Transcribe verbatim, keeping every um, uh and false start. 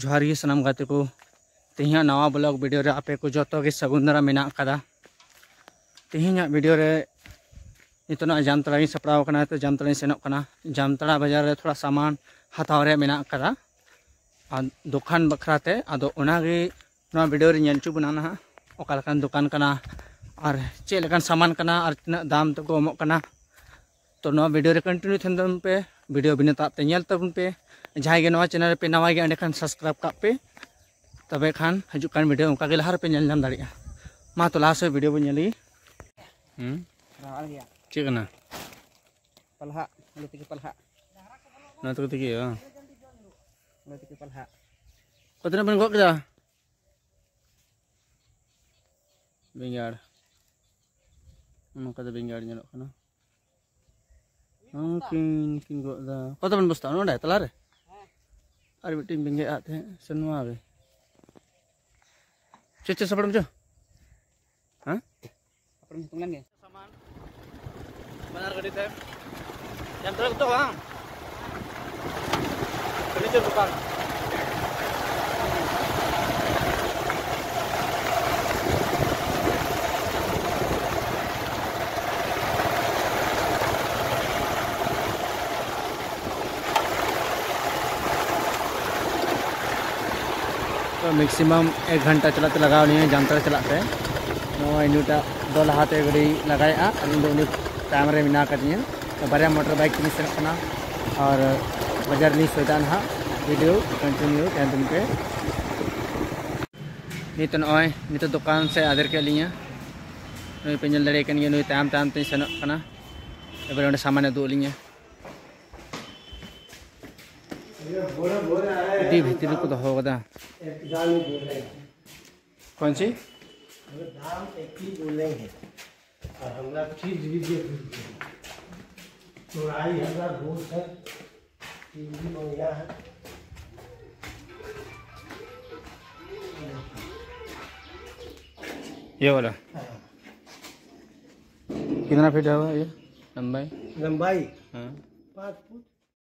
ᱡᱚᱦᱟᱨ ᱜᱮ ᱥᱟᱱᱟᱢ ᱜᱟᱛᱮ ᱠᱚ᱾ ᱛᱮᱦᱮᱧᱟᱜ ᱱᱟᱣᱟ ᱵᱞᱚᱜ ᱵᱷᱤᱰᱤᱭᱳ ᱨᱮ ᱟᱯᱮ ᱠᱚ ᱡᱚᱛᱚ ᱜᱮ ᱥᱟᱹᱜᱩᱱ ᱫᱟᱨᱟᱢ ᱢᱮᱱᱟᱜ ᱟᱠᱟᱫᱟ᱾ ᱛᱮᱦᱮᱧᱟᱜ ᱵᱷᱤᱰᱤᱭᱳ ᱨᱮ ᱱᱤᱛᱚᱜ ᱱᱚᱜᱼᱚᱭ ᱡᱟᱢᱛᱟᱲᱟ ᱜᱤᱧ ᱥᱟᱯᱲᱟᱣ ᱟᱠᱟᱱᱟ, ᱱᱤᱛᱚᱜ ᱡᱟᱢᱛᱟᱲᱟ ᱜᱤᱧ ᱥᱮᱱᱚᱜ ᱠᱟᱱᱟ᱾ ᱡᱟᱢᱛᱟᱲᱟ ᱵᱟᱡᱟᱨ ᱨᱮ ᱛᱷᱚᱲᱟ ᱥᱟᱢᱟᱱ ᱦᱟᱛᱟᱣ ᱨᱮᱭᱟᱜ ᱢᱮᱱᱟᱜ ᱟᱠᱟᱫᱟ ᱟᱨ ᱫᱚᱠᱟᱱ ᱵᱟᱠᱷᱨᱟ ᱛᱮ᱾ ᱟᱫᱚ ᱚᱱᱟᱜᱮ ᱱᱚᱣᱟ ᱵᱷᱤᱰᱤᱭᱳ ᱨᱮ ᱧᱮᱞ ᱦᱚᱪᱚ ᱵᱚᱱᱟ ᱱᱟᱦᱟᱜ, ᱚᱠᱟ ᱞᱮᱠᱟᱱ ᱫᱚᱠᱟᱱ ᱠᱟᱱᱟ ᱟᱨ ᱪᱮᱫ ᱞᱮᱠᱟᱱ ᱥᱟᱢᱟᱱ ᱠᱟᱱᱟ ᱟᱨ ᱛᱤᱱᱟᱹᱜ ᱫᱟᱢ ᱛᱮᱠᱚ ᱮᱢᱚᱜ ᱠᱟᱱᱟ᱾ ᱛᱚ ᱱᱚᱣᱟ ᱵᱷᱤᱰᱤᱭᱳ ᱨᱮ ᱠᱚᱱᱴᱤᱱᱤᱭᱩ ᱛᱟᱦᱮᱱ ᱛᱟᱵᱚᱱ ᱯᱮ, ᱵᱷᱤᱰᱤᱭᱳ ᱵᱤᱱᱟᱹ ᱛᱟᱵ ᱛᱮ ᱧᱮᱞ ᱛᱟᱵᱚᱱ ᱯᱮ᱾ ᱡᱟᱦᱟᱸᱭ ᱜᱮ ᱱᱚᱣᱟ ᱪᱮᱱᱮᱞ ᱨᱮᱯᱮ ᱱᱟᱣᱟ ᱜᱮᱭᱟ, ᱮᱸᱰᱮ ᱠᱷᱟᱱ ᱥᱟᱵᱥᱠᱨᱟᱭᱤᱵᱽ ᱠᱟᱜ ᱯᱮ, ᱛᱚᱵᱮ ᱠᱷᱟᱱ ᱦᱤᱡᱩᱜ ᱠᱟᱱ ᱵᱷᱤᱰᱤᱭᱳ ᱚᱱᱠᱟ ᱜᱮ ᱞᱟᱦᱟ ᱨᱮᱯᱮ ᱧᱮᱞ ᱧᱟᱢ ᱫᱟᱲᱮᱭᱟᱜᱼᱟ᱾ ᱢᱟ ᱛᱚ ᱞᱟᱦᱟ ᱥᱮᱫ ᱵᱷᱤᱰᱤᱭᱳ ᱵᱚᱱ ᱧᱮᱞ ᱞᱮᱜᱮ᱾ ᱦᱩᱸ? ᱨᱟᱣᱟᱞ ᱜᱮᱭᱟ᱾ ᱪᱮᱫ ᱠᱟᱱᱟ? ᱯᱟᱞᱦᱟᱜ, ᱟᱞᱩ ᱛᱤᱠᱤ ᱯᱟᱞᱦᱟᱜ᱾ ᱱᱚᱣᱟ ᱛᱮᱠᱚ ᱛᱤᱠᱤᱭᱟ ᱵᱟᱝ? ᱟᱞᱩ ᱛᱤᱠᱤ ᱯᱟᱞᱦᱟᱜ᱾ ᱠᱚ ᱛᱤᱱᱟᱹᱜ ᱵᱮᱱ ᱜᱚᱫ ᱠᱮᱫᱟ? ᱵᱮᱸᱜᱟᱲ᱾ ᱱᱚᱝᱠᱟ ᱫᱚ ᱵᱮᱸᱜᱟᱲ ᱧᱮᱞᱚᱜ ᱠᱟᱱᱟ᱾ ᱩᱱᱠᱤᱱ ᱠᱤᱱ ᱜᱚᱫ ᱮᱫᱟ᱾ ᱠᱚᱛᱚ ᱵᱮᱱ ᱵᱚᱥᱛᱟ ᱱᱚᱰᱮ ᱛᱟᱞᱟᱨᱮ? ᱟᱨ ᱢᱤᱫᱴᱮᱱ ᱵᱮᱸᱜᱟᱲ ᱟᱜ ᱛᱟᱦᱮᱸᱫ ᱥᱮ ᱱᱚᱣᱟ ᱜᱮ? ᱪᱚ, ᱪᱚ, ᱥᱟᱯᱲᱟᱢ ᱪᱚ᱾ ᱦᱮᱸ? ᱥᱟᱯᱲᱟᱢ ᱧᱩᱛᱩᱢ ᱞᱮᱱ ᱜᱮ᱾ ᱥᱟᱢᱟᱱ ᱵᱟᱱᱟᱨ ᱜᱟᱹᱰᱤ ᱛᱮ᱾ ᱡᱟᱢᱛᱟᱲᱟ ᱠᱚ ᱛᱚ ᱵᱟᱝ? ᱯᱷᱟᱨᱱᱤᱪᱟᱨ ᱫᱚᱠᱟᱱ᱾ ᱛᱚ ᱢᱮᱠᱥᱤᱢᱟᱢ ᱮᱠ ᱜᱷᱚᱱᱴᱟ ᱪᱟᱞᱟᱜ ᱛᱮ ᱞᱟᱜᱟᱣ ᱞᱤᱧᱟᱹ ᱡᱟᱢᱛᱟᱲᱟ ᱪᱟᱞᱟᱜ ᱛᱮ᱾ ᱱᱚᱜᱼᱚᱭ ᱱᱩᱭᱴᱟᱜ ᱫᱚ ᱞᱟᱦᱟᱛᱮ ᱜᱟᱹᱰᱤ ᱞᱟᱜᱟᱭᱮᱫᱼᱟ, ᱟᱹᱞᱤᱧ ᱫᱚ ᱩᱱᱤ ᱛᱟᱭᱚᱢ ᱨᱮ ᱢᱮᱱᱟᱜ ᱟᱠᱟᱫᱤᱧᱟᱹ᱾ ᱛᱚ ᱵᱟᱨᱭᱟ ᱢᱚᱴᱚᱨ ᱵᱟᱭᱤᱠ ᱛᱮᱞᱤᱧ ᱥᱮᱱᱚᱜ ᱠᱟᱱᱟ ᱟᱨ ᱵᱟᱡᱟᱨ ᱞᱤᱧ ᱥᱚᱭᱫᱟ ᱱᱟᱦᱟᱜ᱾ ᱵᱷᱤᱰᱤᱭᱳ ᱠᱚᱱᱴᱤᱱᱤᱭᱩ ᱛᱟᱦᱮᱱ ᱛᱟᱵᱚᱱ ᱯᱮ᱾ ᱱᱤᱛᱚᱜ ᱱᱚᱜᱼᱚᱭ ᱱᱤᱛᱚᱜ ᱫᱚᱠᱟᱱ ᱥᱮᱫ ᱟᱫᱮᱨ ᱠᱮᱫ ᱞᱤᱧᱟᱹ᱾ ᱱᱩᱭ ᱯᱮ ᱧᱮᱞ ᱫᱟᱲᱮᱭᱟᱭ ᱠᱟᱱ ᱜᱮᱭᱟ, ᱱᱩᱭ ᱛᱟᱭᱚᱢ ᱛᱟᱭᱚᱢ ᱛᱮᱧ ᱥᱮᱱᱚᱜ ᱠᱟᱱᱟ᱾ ᱮᱵᱟᱨᱮ ᱚᱸᱰᱮ ᱥᱟᱢᱟᱱᱮ ᱩᱫᱩᱜ ᱟᱹᱞᱤᱧᱟ᱾ ᱟᱹᱰᱤ ᱵᱷᱤᱛᱤᱨ ᱨᱮᱠᱚ ᱫᱚᱦᱚ ᱠᱟᱫᱟ᱾ ᱠᱚᱱ ᱪᱤ? दाम एक ही बोलेंगे और हमरा चीज भी दे दीजिए। चौड़ाई हमरा बहुत है, चीज भी बढ़िया है। ये वाला। हाँ। कितना फीट है ये लंबाई? लंबाई? हाँ। पाँच फुट।